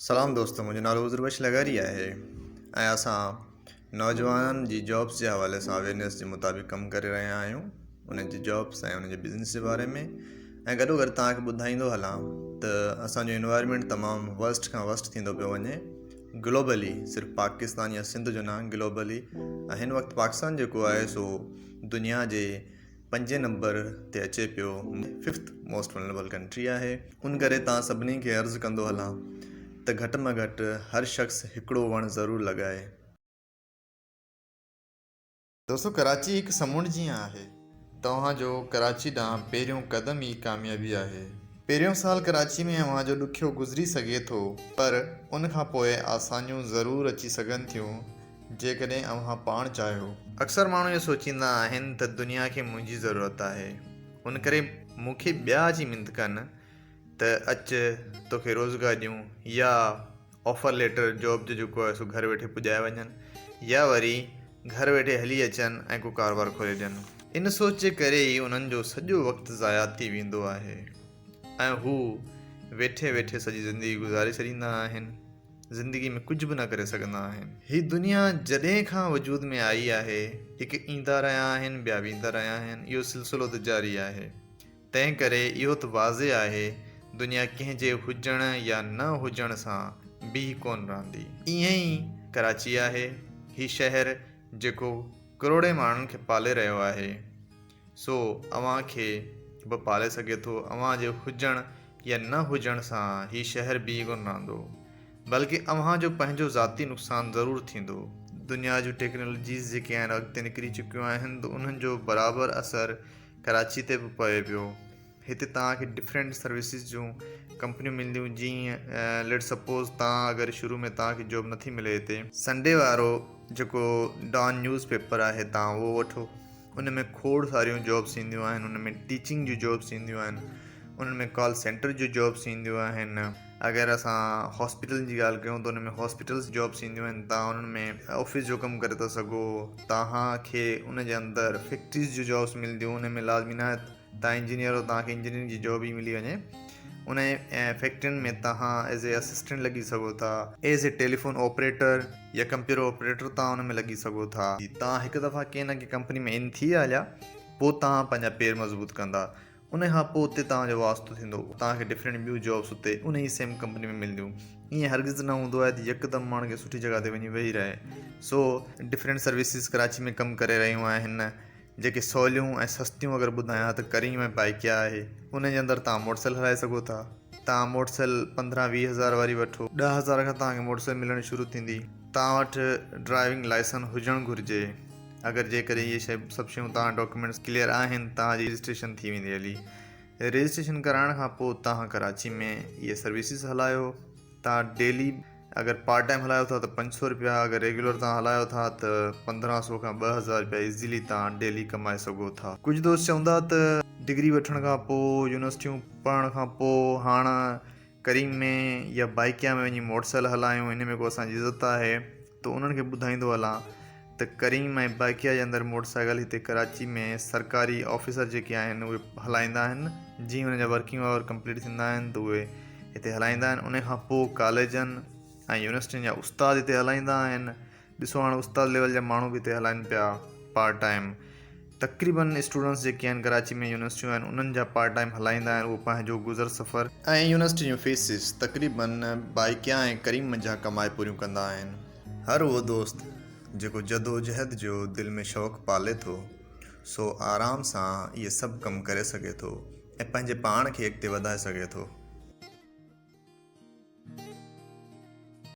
سلام دوستو منهنجو نالو عذر بخش لغاري آهي ۽ اسان نوجوانن جي جابس جي حوالي سان اويرنيس جي مطابق ڪم ڪري رهيا آهيون انهن جي جابس ۽ انهن جي بزنس جي باري ۾ ۽ گڏو گڏ توهان کي ٻڌائيندو هلان ته اسانجو انوائرمينٽ تمام ورسٽ کان ورسٽ ٿيندو پيو وڃي گلوبلي صرف پاڪستان يا سنڌ جو نه گلوبلي ۽ هن وقت پاڪستان جيڪو آهي سو دنيا جي پنجين نمبر تي اچي پيو ففٿ موسٽ ولنريبل ڪنٽري آهي ان ڪري توهان سڀني کي عرض ڪندو هلان ته گهٽ ۾ گهٽ هر شخص هڪڙو وڻ ضرور لڳائي. دوستو ڪراچي هڪ سمنڊ جيان آهي. توهان جو ڪراچي ڏانهن پهريون قدم ئي ڪاميابي آهي. پهريون سال ڪراچي ۾ اوهان جو ڏکيو گذري سگهي ٿو پر ان کان پوء آسانيون ضرور اچي سگهن ٿيون جيڪڏهن اوهان پاڻ چاهيو. اڪثر ماڻهو اهو سوچيندا آهن ته دنيا کي منهنجي ضرورت آهي، ان ڪري مون کي ٻيا اچي منٿ ڪن ته اچ توکي روزگار ڏيون يا آفر ليٽر جاب جو جيڪو آهي سو گهر ويٺي پڄائي وڃن يا وري گهر ويٺي هلي اچن ۽ ڪو ڪاروبار کولي ڏين. ان سوچ جي ڪري ئي انهن جو سڄو وقت ضايع ٿي ويندو آهي ۽ هو ويٺي ويٺي سڄي زندگي گذاري ڇڏيندا آهن. زندگي ۾ ڪجهه به نه ڪري سگهندا آهن. هي دنيا جڏهن کان وجود ۾ آئي آهي، هڪ ايندا رهيا آهن، ٻيا ويندا رهيا آهن، اهو سلسلو ته جاري آهي. تنهن ڪري اهو ته واضح آهي، دنيا ڪنهن جي هجڻ يا نه هجڻ سان بيهي ڪونه رهندي. ائين ئي ڪراچي آهي. هي شهر جيڪو ڪروڙين ماڻهن کي پالي رهيو آهي، سو اوهان کي به پالي سگهي ٿو. اوهان جي هجڻ يا نه هجڻ سان هي شهر بيهي ڪونه رهندو، بلڪه اوهان جو پنهنجو ذاتي نقصان ضرور ٿيندو. دنيا جون ٽيڪنالاجيز جيڪي آهن اڳتي نڪري چڪيون آهن ته انهن جو برابر اثر ڪراچي تي به پوي پيو. هتي توهان کي ڊفرنٽ سروسز جون ڪمپنيون ملنديون جيئن ليٽ سپوز توهان اگر شروع ۾ توهان کي جاب نٿي ملي هتي. سنڊي وارو جيڪو ڊان نيوز پيپر آهي توهان اهو وٺو. ان ۾ کوڙ ساريون جابس اينديون آهن ان ۾ ٽيچنگ جون جابس اينديون آهن انهن ۾ ڪال سينٽر جون جابس اينديون آهن اگر اسان هاسپيٽلن جي ڳالهه ڪيون ته ان ۾ هاسپيٽلس جابس اينديون آهن تان انهن ۾ آفيس جو ڪم ڪري ٿا سگهو توهان کي ان جي اندر فيڪٽريز جون جابس ملنديون ان ۾ لازمي نه آهي تان انجنيئر هو توهان کي انجنيئرنگ جي جاب ئي ملي وڃي ان فيڪٽرين ۾ توهان ايز اي اسسٽنٽ لڳي سگهو ٿا ايز اي ٽيليفون آپريٽر يا ڪمپيوٽر آپريٽر توهان ان ۾ لڳي سگهو ٿا. توهان هڪ دفعا ڪنهن نه ڪنهن ڪمپني ۾ ان ٿي هليا پوء توهان پنهنجا پير مضبوط ڪندا ان کان پوء اتي توهان جو واسطو ٿيندو توهان کي ڊفرنٽ ٻيون جابس اتي ان ئي سيم ڪمپني ۾ ملنديون ائين هرگز نه هوندو آهي ته يڪدم ماڻهو کي سٺي جڳهه تي وڃي ويهي رهي سو ڊفرنٽ سروسز ڪراچي ۾ ڪم ڪري رهيون آهن جيڪي سوليون ۽ سستيون اگر ٻڌايان ته ڪريم ۽ بائيڪيا آهي ان جي اندر توهان موٽر سائيڪل هلائي سگهو ٿا توهان موٽر سائيڪل 15 20 هزار واري وٺو 10 هزار کان توهان کي موٽر سائيڪل ملڻ شروع ٿيندي توهان وٽ ڊرائيونگ لائسن هجڻ گهرجي اگر جيڪڏهن اهي شيء سڀ شيون توهان ڊاڪيومينٽس ڪليئر آهن توهان جي رجسٽريشن ٿي ويندي هلي رجسٽريشن ڪرائڻ کان پوء توهان ڪراچي ۾ اهي سروسز هلايو توهان ڊيلي اگر پارٽ ٽائيم هلايو ٿا ته 500 رپيا اگر ريگيولر توهان هلايو ٿا ته 1500 کان 2000 رپيا ايزيلي توهان ڊيلي ڪمائي سگهو ٿا. ڪجهه دوست چوندا ته ڊگري وٺڻ کان پوء يونيورسٽيون پڙهڻ کان پوء هاڻ ڪريم ۾ يا بائيڪيا ۾ وڃي موٽر سائيڪل هلايون ان ۾ ڪو اسان جي عزت آهي ته انهن کي ٻڌائيندو هلان ته ڪريم ۽ باقيه جي اندر موٽر سائيڪل هتي ڪراچي ۾ سرڪاري آفيسر جيڪي آهن اهي هلائيندا آهن جيئن انهن جا ورڪنگ آور ڪمپليٽ ٿيندا آهن ته اهي هتي هلائيندا آهن ان کان پوء ڪاليجن ۽ يونيورسٽين جا استاد هتي هلائيندا آهن ڏسو هاڻ استاد ليول جا ماڻهو به هتي هلائن پيا پارٽ ٽائيم تقريبن اسٽوڊنٽس جيڪي آهن ڪراچي ۾ يونيورسٽيون آهن انهن جا پارٽ ٽائيم هلائيندا آهن اهو پنهنجو گذر سفر ۽ يونيورسٽي جون فيسز تقريبن بائيڪيا ۽ ڪريم منجهان ڪمائي پوريون ڪندا آهن. هر اهو دوست جيڪو جدوجهد جو دل ۾ شوق پالي ٿو، سو آرام سان اهي سڀ ڪم ڪري سگهي ٿو ۽ پنهنجي پاڻ کي اڳتي وڌائي سگهي ٿو.